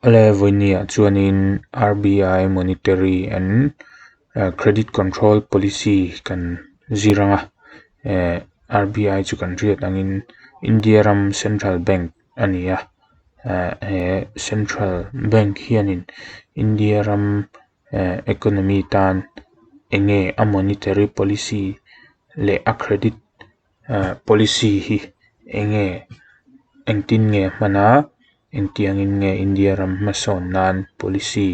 Awle vawinia chuanin R_B_I monetary and credit control policy kan zir ang a ehh R_B_I chu kan hriat angin India ram central bank a ni a ehh he central bank hianin India ram ehh economy tan eng nge a monetary policy leh a credit ehh policy hi eng nge engtin nge a hman a engtiangin nge India ram hmasawn nan policy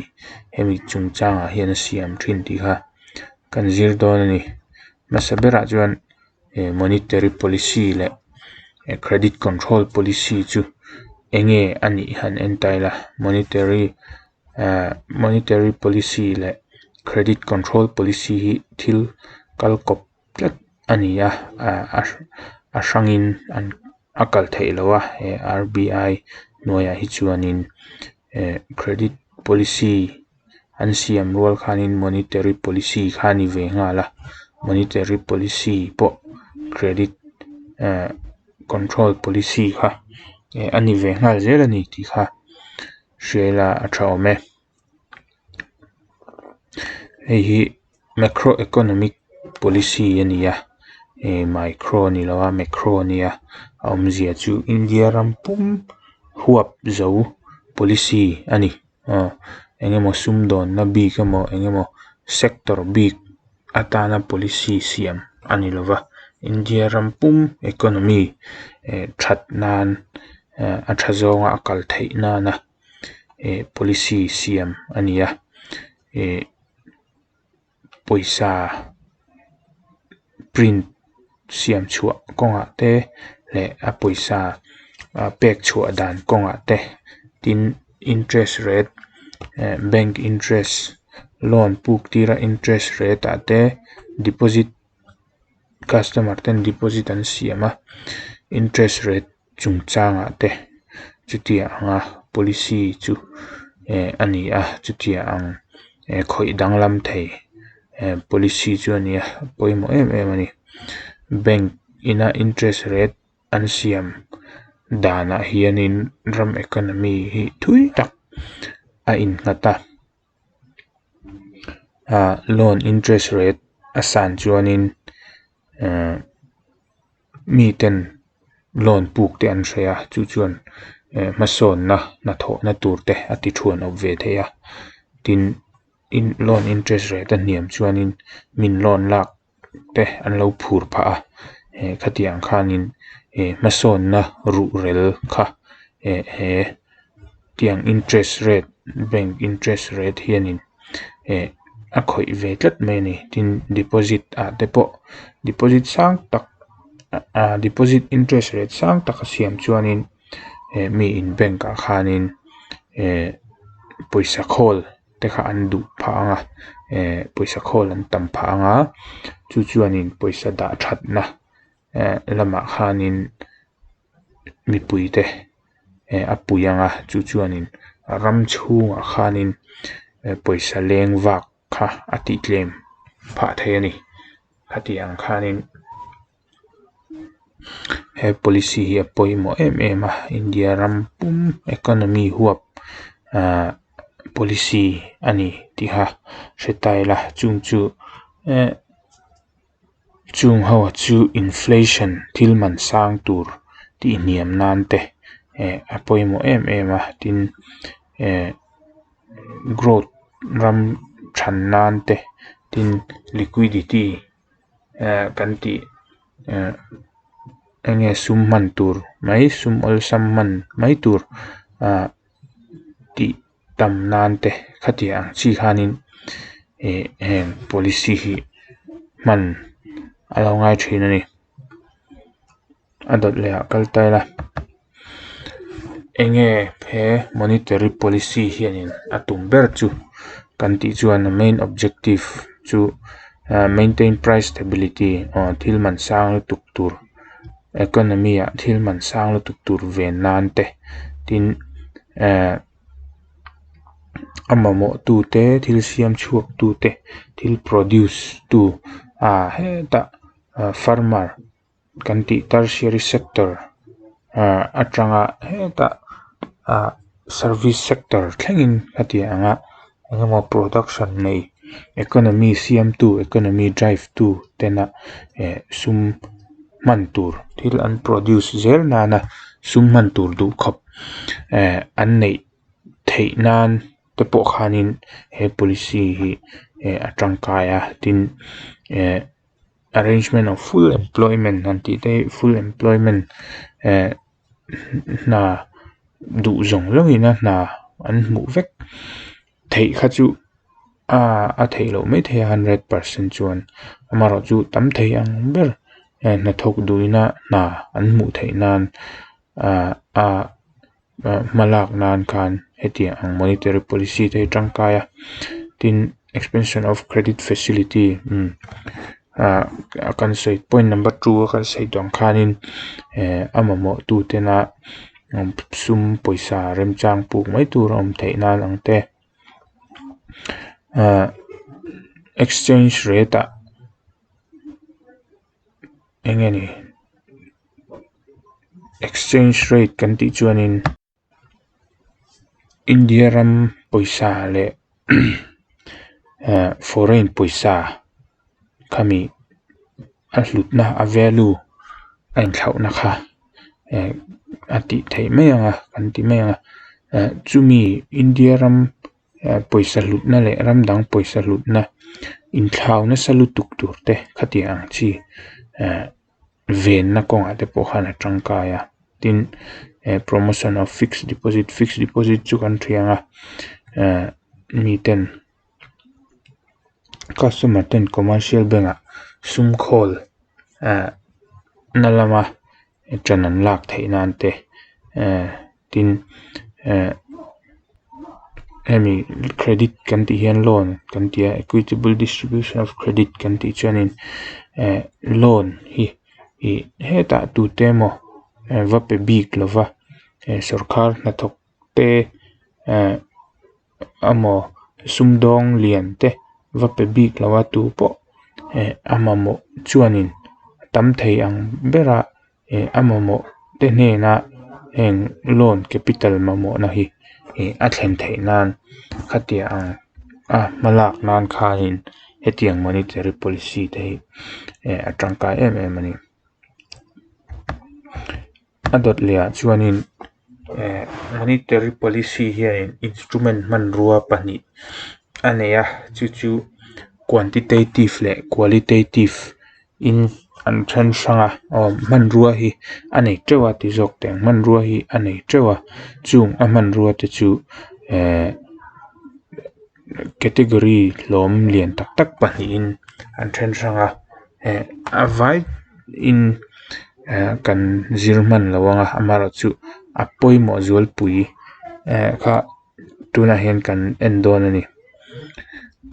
hemi chungchangah hian a siam thin tih kha kan zir dawn a ni hmasa berah chuan eh monetary policy leh credit control policy chu eng nge a nih han en ta ila monetary ehh monetary policy leh credit control policy hi thil kal kawp tlat a ni a ah a hrangin an a kal theih loh a he R_B_I hnuaiah hi chuanin eh credit policy an siam rual khanin monetary policy kha a ni ve nghal a monetary policy pawh credit eh control policy kha eh a ni ve nghal zel a ni tih kha hria ila a tha awm e. Hei hi macro economic policy a ni a eh micro a ni lo a macro a nia a awmzia chu India ram pum huap zo policy a ni aw eng emaw sumdawnna bik emaw eng emaw sector bik atana policy siam a ni lo va India ram pum economy eh that nan eh a tha zawnga a kal theih nana eh policy siam a ni a eh pawisa print siam chhuah kawngah te leh a pawisa pek chhuah dan kawngah te tin interest rate eh bank interest loan puk tira interest rate ah te deposit customer ten deposit an siam a interest rate chungchangah te chutiang anga policy chu eh a ni a chutiang ang eh khawih danglam thei eh policy chu a ni a pawimawh em em a ni bank ina interest rate an siam danah hianin ram economy hi thui tak a innghat a ah loan interest rate a san chuanin eh miten loan puk te an hre a chu chuan eh hmasawnna hnathawhna tur te a ti thuan awp ve thei a tin in loan interest rate a hniam chuanin min loan lak te an lo phur phah a eh khatiang khanin eh hmasawnna ruhrel kha eh he tiang interest rate bank interest rate hianin eh a khawih ve tlat mai a ni tin deposit ah te pawh deposit sang tak ah deposit interest rate sang tak a siam chuanin eh mi in bank ah khanin eh pawisa khawl te kha an duh phah ang a eh pawisa khawl an tam phah ang a chu chuanin pawisa dah thatna eh lamah khanin mipui te eh a pui ang a chu chuanin ram chhungah khanin eh pawisa leng vak kha a tih tlem phah thei a ni khatiang khanin he policy hi a pawimawh em em a India ram pum economy huap ahh policy a ni tih a hre ta ila chung chu eh chung ho chu inflation thil man sang tur tih hniam nan te eh a pawimawh em em a tin eh growth ram than nan te tin liquidity eh kan tih eh eng nge sum hman tur mai sum awlsam hman mai tur ah tih tam nan te khatiang ang chi khanin eh heng policy hi hman a lo ngai thin a ni a dawt leh ah kal ta ila eng nge he monetary policy hianin a tum ber chu kan tih chuan a main objective chu ah maintain price stability aw thil man sang lutuk tur economy ah thil man sang lutuk tur ven nan te tin eh a mamawh tu te thil siam chhuak tu te thil produce tu ah hetah farmer kan tih tertiary sector ah atanga hetah ah. Service sector thlengin hetiang anga eng emaw production nei economy siamtu economy drive tu tena eh sum hman tur thil an produce zel nana sum hman tur duh khawp eh an neih theih nan te pawh khanin he policy hi eh a tangkai a tin eh arrangement of full employment han tih te hi full employment eh hna duh zawng zawng ina hna an hmuh vek theih kha chu ah a theih loh mai thei a 100% chuan amaherawh chu tam thei ang ber eh hnathawk duh ina hna an hmuh theih nan ah a hma lak nan khan hetiang ang monetary policy te hi tangkai a tin expansion of credit facility umm ah kan sawi point number 2 a kan sawi tawh ang khanin eh a mamawh tu tena sum pawisa remchang puk mai tur a awm theih nan ang te ah exchange rate ah eng nge ni exchange rate kan tih chuanin India ram pawisa leh eh foreign pawisa khami a hlutna a value a inthlauhna kha eh a tih theih mai ang a kan ti mai ang a eh chumi India ram eh pawisa hlutna leh ram dang pawisa hlutna inthlau nasa lutuk tur te khatiang ang chi eh venna kawngah te pawh khan a tangkai a tin eh promotion of fixed deposit fixed deposit chu kan thiang a eh miten customer ten commercial bank ah sum khawl eh na lama ṭan an lak theih nan te eh tin eh hemi credit kan tih hian loan kan ti a equitable distribution of credit kan tih chuanin eh loan hi ih hetah tute emaw va pe bik lova eh sawrkar hnathawk te eh emaw sumdawng lian te va pe bik lo a tu pawh eh a mamawh chuanin tam thei ang bera eh a mamawh te hnena heng loan capital mamawhna hi ih a thlen theih nan khatiang ang a hma lak nan khanin hetiang monetary policy te hi eh a tangkai em em a ni. A dawt leh ah chuanin eh monetary policy hianin instrument hmanrua pahnih a nei a chu chu quantitative leh qualitative in an then hrang a aw hmanrua hi a nei teuh a ti zawk teh ang hmanrua hi a nei teuh a chung a hmanrua te chu eh category hlawm lian tak tak pahnihin an then hrang a eh a vai in eh kan zir hman lo ang a amaherawhchu a pawimawh zualpui eh kha tunah hian kan en dawn a ni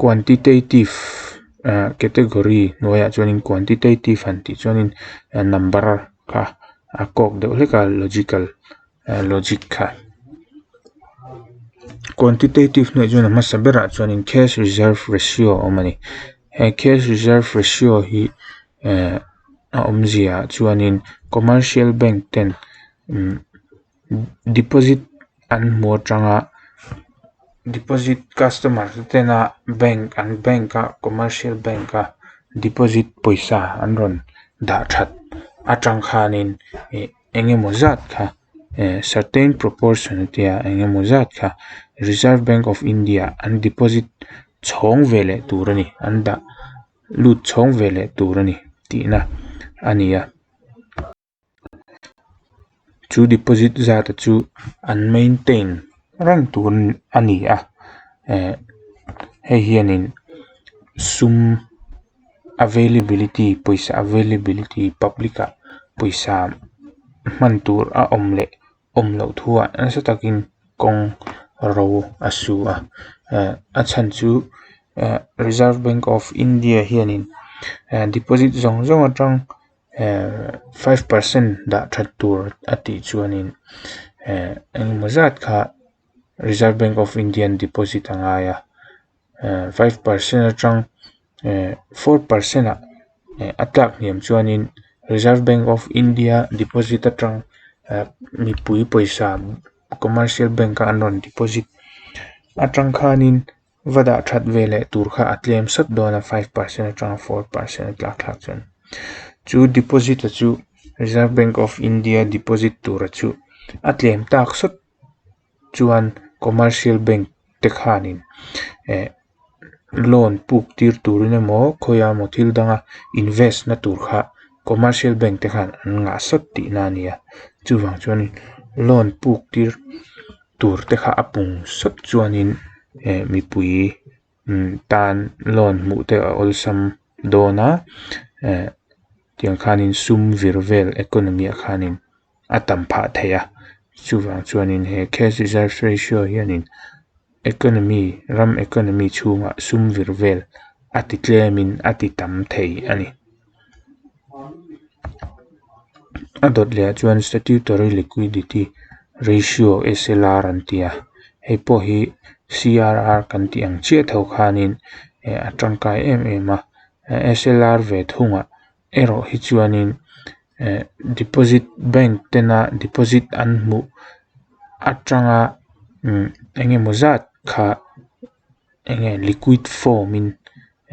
quantitative ah category hnuaiah chuanin quantitative han tih chuanin number kha a kawk deuh hlek a logical logic kha quantitative hnuaiah chuan a hmasa berah chuanin cash reserve ratio a awm a ni he cash reserve ratio hi eh a awmzia ah chuanin commercial bank ten umm deposit an hmu atanga deposit customer te tena bank an bank a commercial bank a deposit pawisa an rawn dah that atang khanin ih eng emaw zat kha eh certain proportion a tia eng emaw zat kha reserve bank of India an deposit chhawng ve leh tur a ni an dah lut chhawng ve leh tur a ni tihna a ni a. Chu deposit zat chu an maintain reng tur a ni a eh hei hianin sum availability pawisa availability public ah pawisa hman tur a awm leh awm loh thu ah nasa takin kawng ro a su a eh a chhan chu eh reserve bank of India hianin eh deposit zawng zawng atang eh 5% dah that tur a tih chuanin eh engemaw zat kha Reserve Bank of India an deposit a ngai a eh 5% atang eh 4% ah eh a tlak hniam chuanin Reserve Bank of India deposit atang eh mipui pawisa. commercial bank a an rawn deposit atang khanin va dah that ve leh tur kha a tlem sawt dawn a 5% atanga 4% a tlak thlak chuan chu deposit a chu Reserve Bank of India deposit tura chu a tlem tak sawt chuan commercial bank te khanin eh loan puk tir turin emaw khawiah emaw thil danga invest na tur kha commercial bank te khan an ngah sawt tihna a ni a chuvang chuanin loan puk tir tur te kha a pung sawt chuanin eh mipui tan loan hmuh te a awlsam dawn a eh tiang khanin sum vir vel economy ah khanin a tam phah thei a chuvang chuanin he cash reserve ratio hianin economy ram economy chhungah sum vir vel a ti tlemin a ti tam thei a ni. A dawt leh ah chuan statutory liquidity ratio S_L_R an ti a hei pawh hi C_R_R kan tih ang chiah tho khanin eh a tangkai em em a S_L_R ve thungah erawh hi chuanin eh deposit bank tena deposit an hmuh atanga umm eng emaw zat kha eng nge liquid form in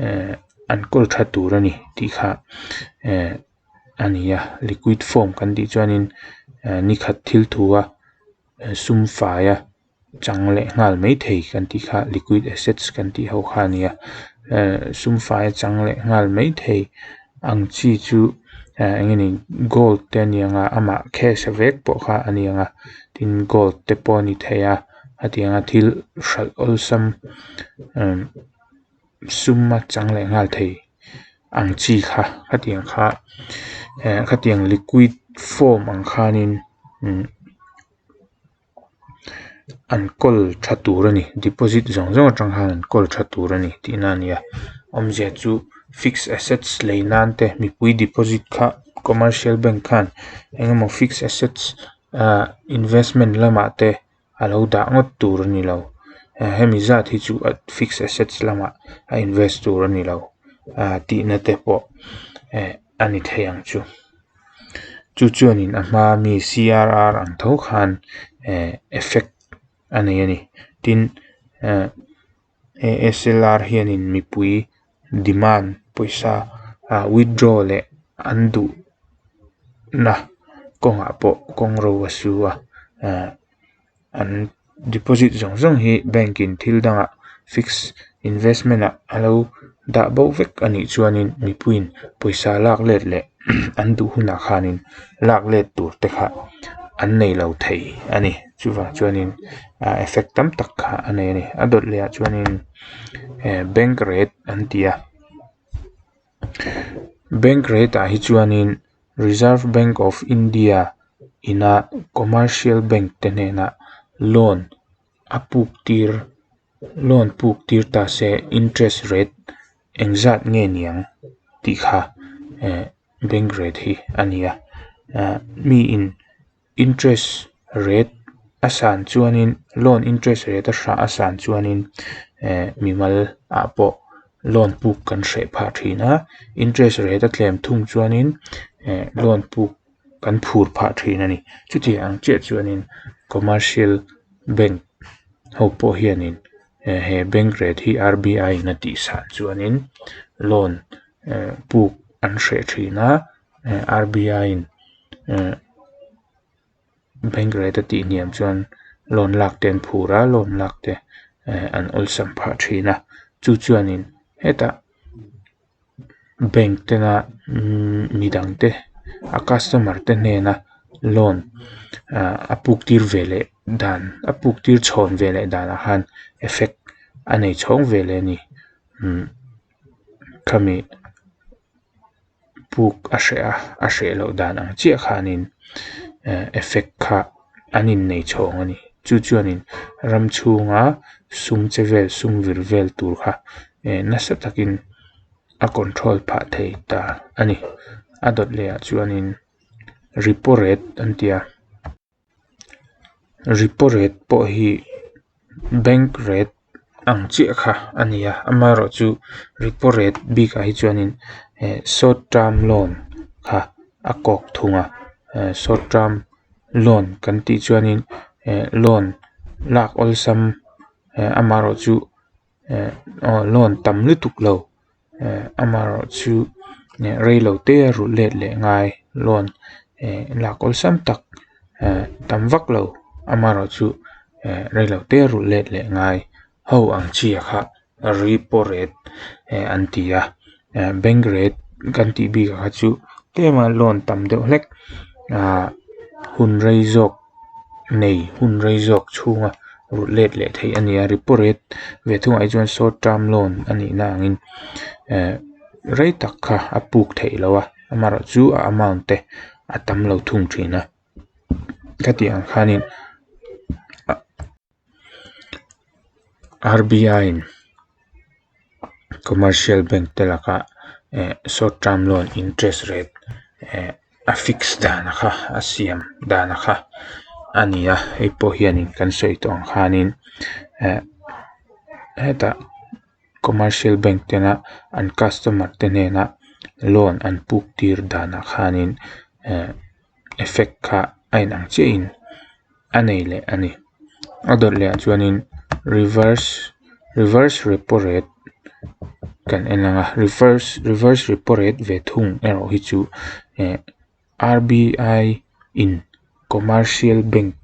eh an kawl tha tur a ni tih kha eh a ni a liquid form kan tih chuanin eh nikhat thil thu a sum fai a chang leh nghal mai thei kan tih kha liquid assets kan tih ho kha a ni a eh sum fai a chang leh nghal mai thei ang chi chu eh eng nge ni gold te a ni ang a amah cash a vek pawh kha a ni ang a tin gold te pawh a ni thei a hetiang a thil hralh awlsam umm sum a chang leh nghal thei ang chi kha khatiang kha eh khatiang liquid form ang khanin umm an kawl tha tur a ni deposit zawng zawng atang khan an kawl tha tur a ni tihna a ni a awmzia chu fixed assets lei nan te mipui deposit kha commercial bank khan eng emaw fixed assets ah investment lamah te a lo dah ngawt tur a ni lo hemi zat hi chu fixed assets lamah a invest tur a ni lo ah tihna te pawh eh a ni thei ang chu. Chu chuanin a hma mi C_R_R ang tho khan eh effect a nei a ni tin eh he S_L_R hianin mipui demand pawisa ah withdraw leh an duh na kawngah pawh kawng ro a su a eh an deposit zawng zawng hi bank in thil dangah fix investment ah a lo dah bo vek a nih chuanin mipuiin pawisa lak let leh an duh hunah khanin lak let tur te kha an nei lo thei a ni chuvang chuanin ah effect tam tak kha a nei a ni a dawt leh ah chuanin eh bank rate an ti a bank rate ah hi chuanin reserve bank of India ina commercial bank te hnenah loan a puk tir loan puk tir ta se interest rate engzat nge niang tih kha eh bank rate hi a ni a ah mi in interest rate a san chuanin loan interest rate a hrah a san chuanin eh mimal ah pawh loan puk kan hreh phah thin a interest rate a tlem thung chuanin eh loan puk kan phur phah thin a ni chuti ang chiah chuanin commercial bank ho pawh hianin eh he bank rate hi R_B_I in a tih san chuanin loan eh puk an hreh thin a eh R_B_I in eh bank rate a tih hniam chuan loan lak te an phur a loan lak te eh an awlsam phah thin a chu chuanin hetah bank tena midang te a customer te hnena loan ah a puk tir ve leh dan a puk tir chhawn ve leh danah khan effect a nei chhawng ve leh a ni umm khami puk a hreh a a hreh loh dan ang chiah khanin eh effect kha an innei chhawng a ni chu chuanin ram chhunga sum che vel sum vir vel tur kha eh nasa takin a control phah thei ta a ni a dawt leh ah chuanin repo rate an ti a. Repo rate pawh hi bank rate ang chiah kha a ni a amaherawh chu repo rate bikah hi chuanin eh short term loan kha a kawk thung a eh short term loan kan tih chuanin Eh loan lak awlsam eh amaherawh chu eh aw loan tam lutuk lo eh amaherawh chu eh reilo te a rulh let leh ngai loan eh lak awlsam tak eh tam vak lo amaherawh chu eh reilo te a rulh let leh ngai ho ang chi ah kha repo rate eh an ti a eh bank rate kan tih bik ah kha chu tlem a loan tam deuh hlek ah hun rei zawk nei hun rei zawk chhunga rulh let leh theih a ni a repo rate ve thungah hi chuan short term loan a nih na angin eh rei tak kha a puk theih loh a amaherawh chu a amount te a tam lo thung thin a khatiang ang khanin R_B_I in commercial bank te lakah eh short term loan interest rate eh a fix dan a kha a siam dan a kha a ni a hei pawh hianin kan sawi tawh ang khanin eh hetah commercial bank tena an customer te hnena loan an puk tir danah khanin eh effect kha a inang chiahin a nei leh a ni. A dawt leh ah chuanin reverse reverse repo rate kan en ang a reverse reverse repo rate ve thung erawh hi chu eh R_B_I in commercial bank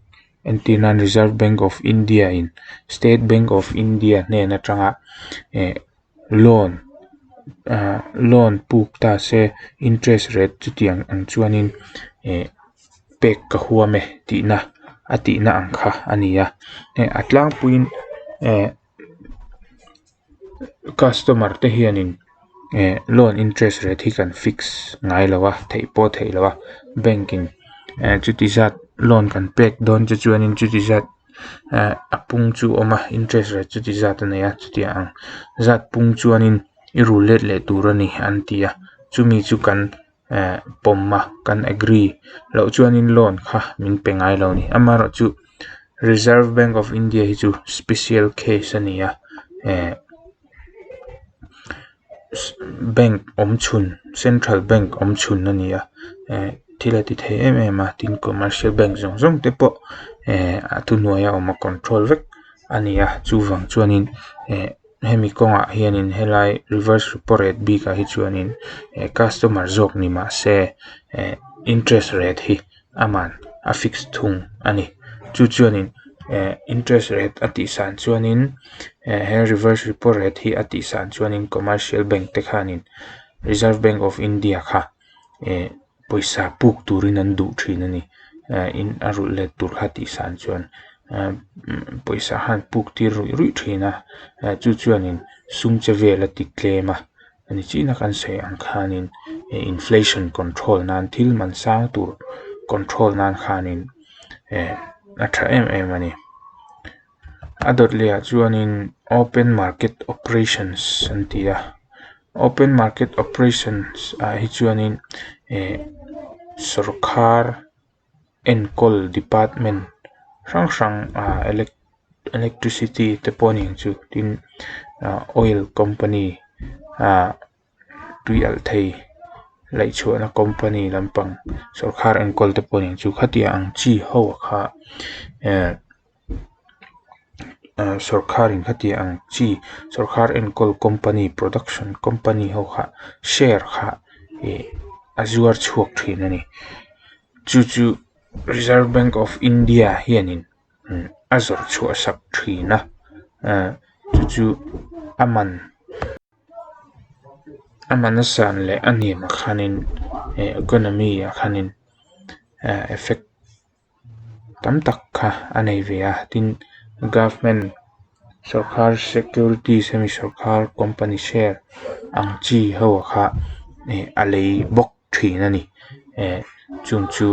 entir nan reserve bank of India in state bank of India hnen atanga eh loan ah loan puk ta se interest rate chutiang ang chuanin eh pek ka huam e tihna a tihna ang kha a ni a hei a tlangpuiin eh customer te hianin eh loan interest rate hi kan fix ngai lo a theih pawh a theih loh a bank in eh chuti zat loan kan pek dawn che chuanin chuti zat eh a pung chu a awm a interest rate chuti zat a nei a chutiang ang zat pung chuanin i rul let leh tur a ni an ti a chumi chu kan eh pawm a kan agree loh chuanin loan kha min pe ngai lo a ni amaherawhchu reserve bank of India hi chu special case a ni a eh bank awm chhun central bank awm chhun a ni a eh thil a ti thei em em a tin commercial bank zawng zawng te pawh eh a thuhnuai a awm a control vek a ni a chuvang chuanin eh hemi kawngah hianin helai reverse repo rate bikah hi chuanin eh customer zawk ni mah se eh interest rate hi aman a fix thung a ni chu chuanin eh interest rate a tih san chuanin eh he reverse repo rate hi a tih san chuanin commercial bank te khanin reserve bank of India kha eh pawisa puk turin an duh thin a ni eh in a rulh let tur kha tih san chuan eh pawisa khan puk tir ruih ruih thin a eh chu chuanin sum che vel a ti tlem a ani china kan sawi ang khanin eh inflation control nan thil man sang tur control nan khanin eh a tha em em a ni a dawt leh ah chuanin open market operations an ti a open market operations ah hi chuanin eh sawrkhar enkawl department hrang hrang ah electricity te pawh a ni ang chu tin ah oil company ah tui alh thei laih chhuahna company lampang sawrkhar enkawl te pawh a ni ang chu khatiang ang chi ho kha eh ah sawrkhar in khatiang ang chi sawrkhar enkawl company production company ho kha share kha ih a zuar chhuak thin a ni chu chu reserve bank of India hianin a zawrh chhuah sak thin a ah chu chu a man a man a san leh a hniam ah khanin eh economy ah khanin eh effect tam tak kha a nei ve a tin government sawrkhar securities hemi sawrkhar company share ang chi ho kha eh a lei bawk thin a ni eh chung chu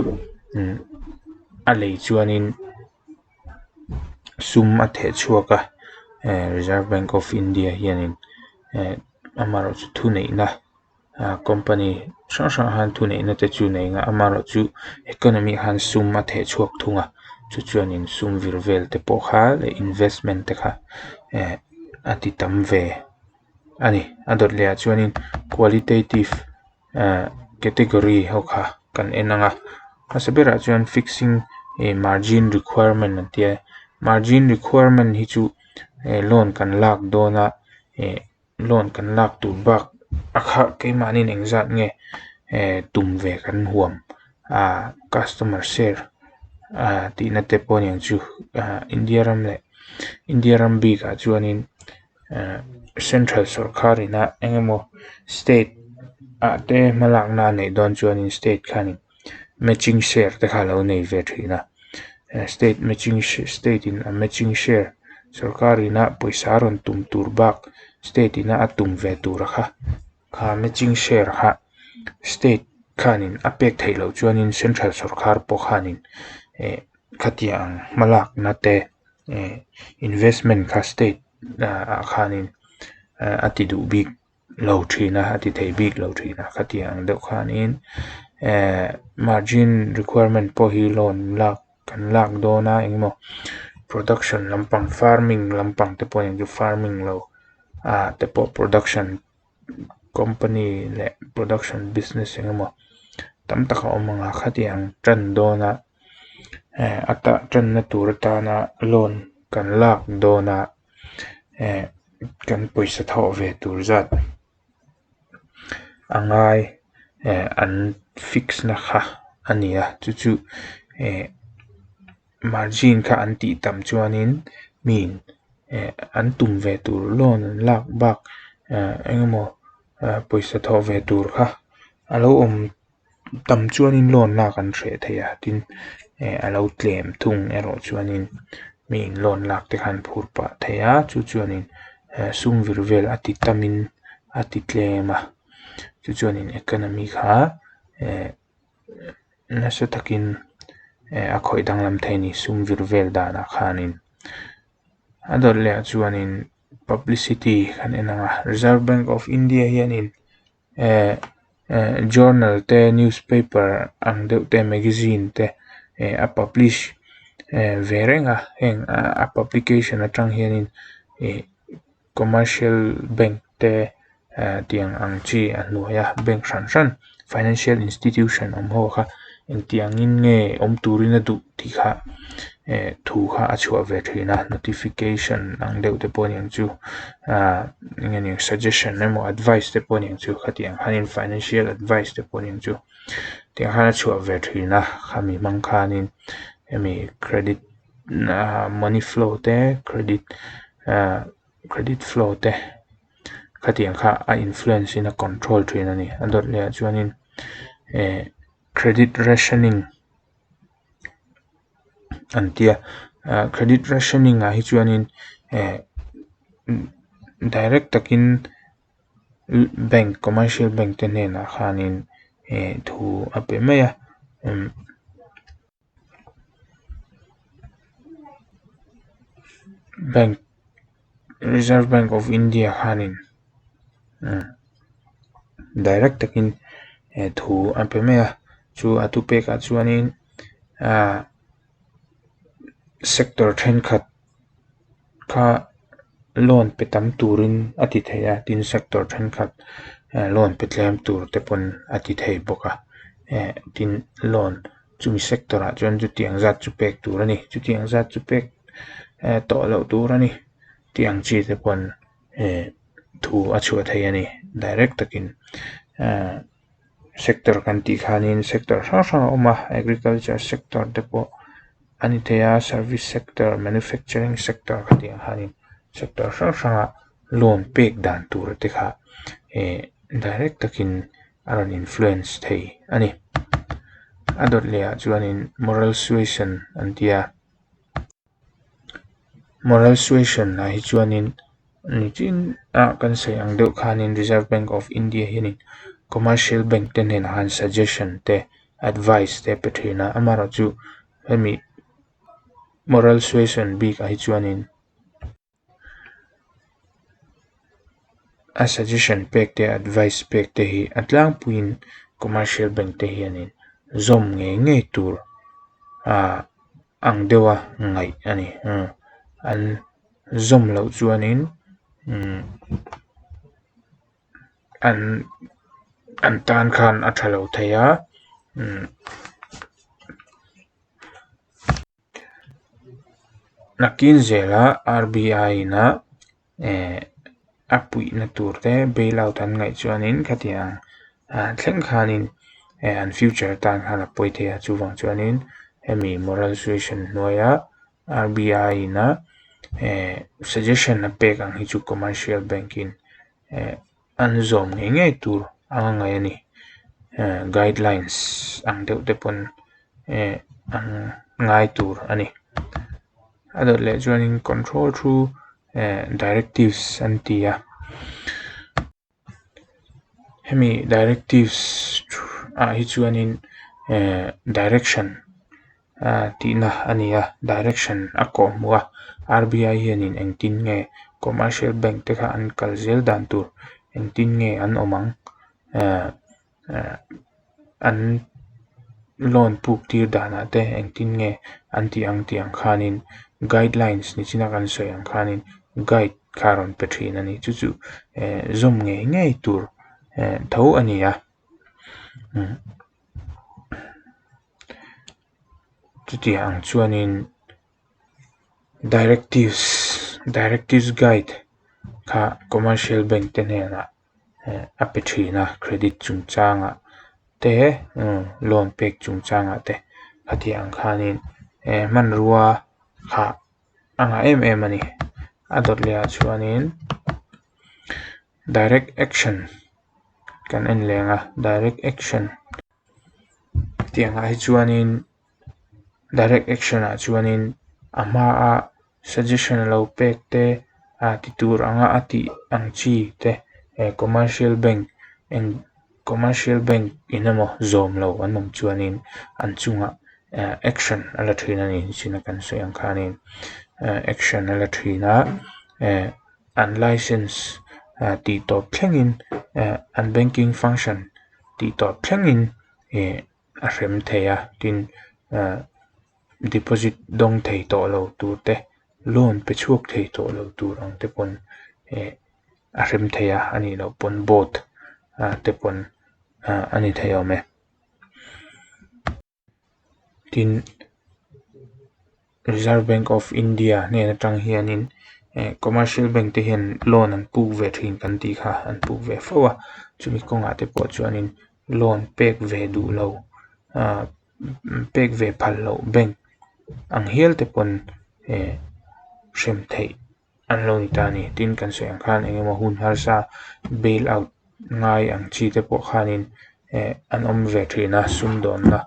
a lei chuanin sum a theh chhuak a eh reserve bank of India hianin eh amaherawhchu thuneihna ah company hrang hrang ah khan thuneihna te chu nei ang a amaherawhchu economy ah khan sum a theh chhuak thung a chu chuanin sum vir vel te pawh kha leh investment te kha eh a ti tam ve a ni a dawt leh ah chuanin qualitative ah category ho kha kan en ang a hmasa berah chuan fixing. Ih margin requirement an tia margin requirement hi chu loan kan lak dawn a ih loan kan lak tur bak a kha keimahni engzat nge tum ve kan huam ah customer share ah tihna te pawh a ni ang chu ah India ram leh India ram bikah chuanin ah central sawrkar ina eng emaw state ah te hmalakna a neih dawn chuanin state khanin matching share te kha a lo nei ve thin a state matching state in a matching share sawrkar ina pawisa a rawn tum tur bak state ina a tum ve tur a kha kha matching share kha state khanin a pek theih loh chuanin central sawrkar pawh khanin eh khatiang hmalakna te eh investment kha state ah khanin a ti duh bik lo thin a a ti thei bik lo thin a khatiang ang deuh khanin eh margin requirement pawh hi loan lak kan lak dawn a engemaw production lampang farming lampang te pawh ni farming lo ah te pawh production company leh production business eng emaw tam tak a awm ang a khatiang tan dawn a eh a tah tanna tur atana loan kan lak dawn a eh kan pawisa thawh ve tur zat a ngai eh an fix na kha a ni a chu chu eh margin kha an tih tam chuanin miin eh an tum ve tur loan an lak bak eh eng emaw pawisa thawh ve tur kha a lo awm tam chuanin loan lak an hreh thei a tin eh a lo tlem thung erawh chuanin miin loan lak te kha an phur pah thei a chu chuanin eh sum vir vel a ti tamin a ti tlem a chu chuanin economy kha eh nasa takin eh a khawih danglam thei a ni sum vir vel danah khanin a dawt leh ah chuanin publicity kan en ang a reserve bank of India hianin eh eh journal te newspaper ang deuh te magazine te eh a publish eh ve reng a heng a publication atang hianin ih commercial bank te eh tiang ang chi a hnuai a bank hran hran financial institution awm ho kha engtiang in nge awm turin a duh tih kha eh thu kha a chhuah ve thin a notification ang deuh te pawh a ni ang chu ah eng nge ni suggestion emaw advice te pawh a ni ang chu khatiang khanin financial advice te pawh a ni ang chu tiang khan a chhuah ve thin a khami hmang khanin hemi credit ah money flow te credit ah credit flow te khatiang kha a influence in a control thin a ni a dawt leh ah chuanin eh credit rationing an tia ah credit rationing ah hi chuanin eh direct takin bank commercial bank te hnenah khanin eh thu a pe mai a umm. Bank reserve bank of India khanin direct takin eh thu a pe mai a chu a thupekah chuanin ah sector thenkhat kha loan pe tam turin a ti thei a tin sector thenkhat loan pe tlem tur te pawn a ti thei bawk a eh tin loan chumi sector ah chuan chutiang zat chu pek tur a ni chutiang zat chu pek eh tawh loh tur a ni tih ang chi te pawn eh thu a chhuah thei a ni direct takin eh sector kan tih khanin sector hrang hrang a awm a agriculture sector te pawh a ni thei a service sector manufacturing sector khatiang khanin sector hrang hranga loan pek dan tur te kha eh direct takin a rawn influence thei a ni a dawt leh ah chuanin moral suasion an ti a. Moral suasion ah hi chuanin nichin ah kan sawi ang deuh khanin Reserve Bank of India hianin commercial bank te hnenah khan suggestion te advice te a pe thin a amaherawhchu hemi moral suasion bikah hi chuanin a suggestion pek te advice pek te hi a tlangpuiin commercial bank te hianin zawm ngei ngei tur ah ang deuha ngaih a ni an zawm loh chuanin umm an an tan khan a tha lo thei a umm. Nakin zela RBI in a eh a puihna tur te bail out an ngaih chuanin khatiang thleng khanin eh an future atan khan a pawi thei a chuvang chuanin hemi moral suasion hnuaia RBI in a eh suggestion a pek ang hi chu commercial bank in eh an zawm ngei ngei tur anga ngaih a ni eh guidelines ang deuh te pawn eh an ngai tur a ni a dawt leh chuanin control through eh directives an ti a hemi directives ah hi chuanin eh direction tihna a ni a direction a kawh hmuh a R_B_I hianin engtin nge commercial bank te kha an kal zel dan tur engtin nge an awm ang ehh an loan puk tir danah te engtin nge an tih ang tih ang khanin guidelines nichina kan sawi ang khanin guide kha a rawn pe thin a ni chu chu ehh zawm ngei ngei tur ehh tho a ni a. Chutiang ang chuanin directives directives guide kha commercial bank te hnenah a pe thin a credit chungchangah te loan pek chungchangah te khatiang ang khanin hmanrua kha a ngah em em a ni a dawt leh ah chuanin direct action kan en leng a direct action tiang ah hi chuanin direct action ah chuanin a hmaa suggestion lo pek te ah ti tur anga a tih ang chi te eh commercial bank eng commercial bank in emaw zawm lo an awm chuanin an chungah eh action a la thin a ni nichina kan sawi ang khanin eh action a la thin a eh. An license tih tawp thlengin eh an banking function tih tawp thlengin eh a hrem thei a tin eh deposit dawng thei tawh lo tur te loan pe chhuak thei tawh lo tur ang te pawn eh a hrem thei a a nih loh pawn board ah te pawn ah a ni thei awm e. Tin Reserve Bank of India hnen atang hianin eh commercial bank te hian loan an puk ve thin kan tih kha an puk ve fo a chumi kawngah te pawh chuanin loan pek ve duh lo ah pek ve phal loh bank ang hial te pawn eh hrem theih an lo ni ta a ni tin kan sawi ang khan eng emaw hun harsa bail out ngai ang chi te pawh khanin eh an awm ve thin a sumdawnna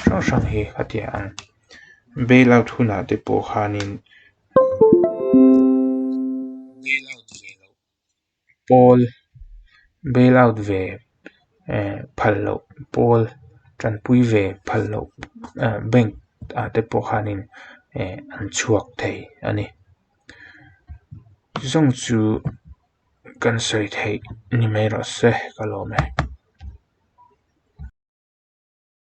hrang hrang hi a tia ang bail out hunah te pawh khanin bail out ve loh pawl bail out ve eh phal loh pawl tanpui ve phal loh ah bank ah te pawh khanin eh an chhuak thei a ni zawng chu kan sawi theih ni mai rawh se ka lawm e.